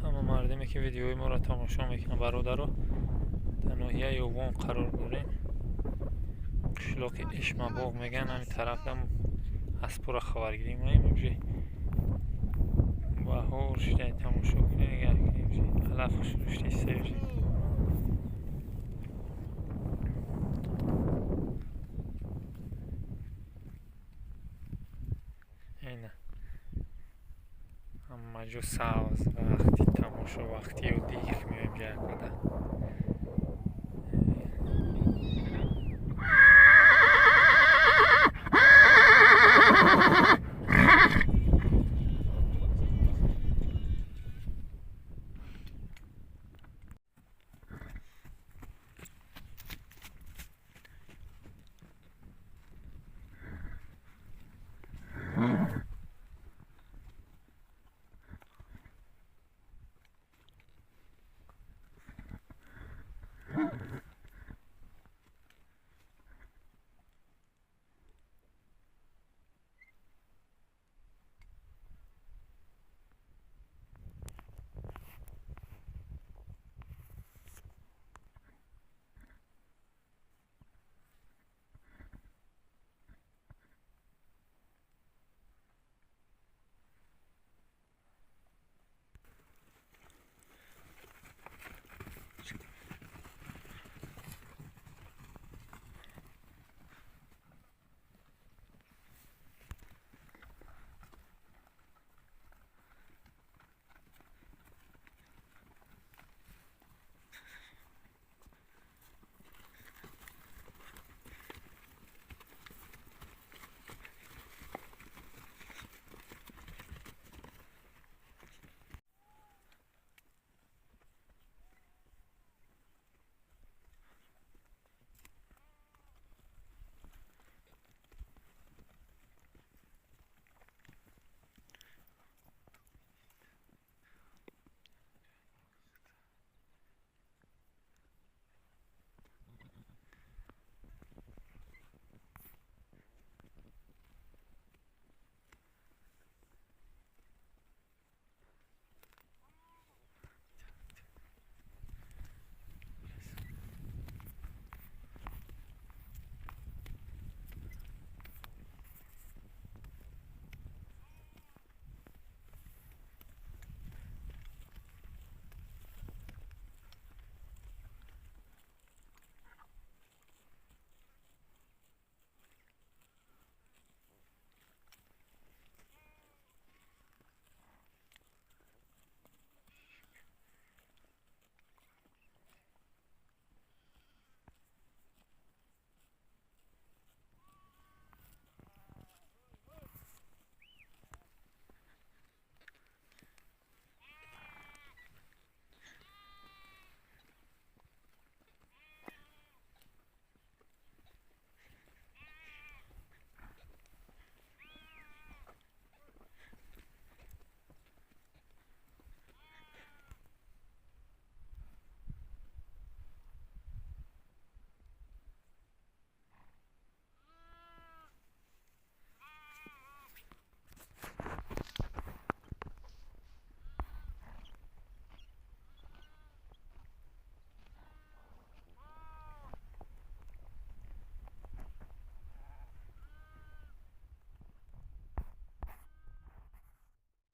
Ҳама мардиме, ки видеои моро тамошо мекунанд, бародаро, дар ноҳияи Ёвон қарор дорем. Қишлоқи Эшмабоғ мегӯянд, ҳамин тараф аспора хабаргирӣ моем. Уже баҳор шуда, тамошо кунед, нигаҳ кунед, алаф хушрӯшти уже. Ина, ҳама ҷо сабз. Вақти тамошо, вақти оддих меоем ҷа якода.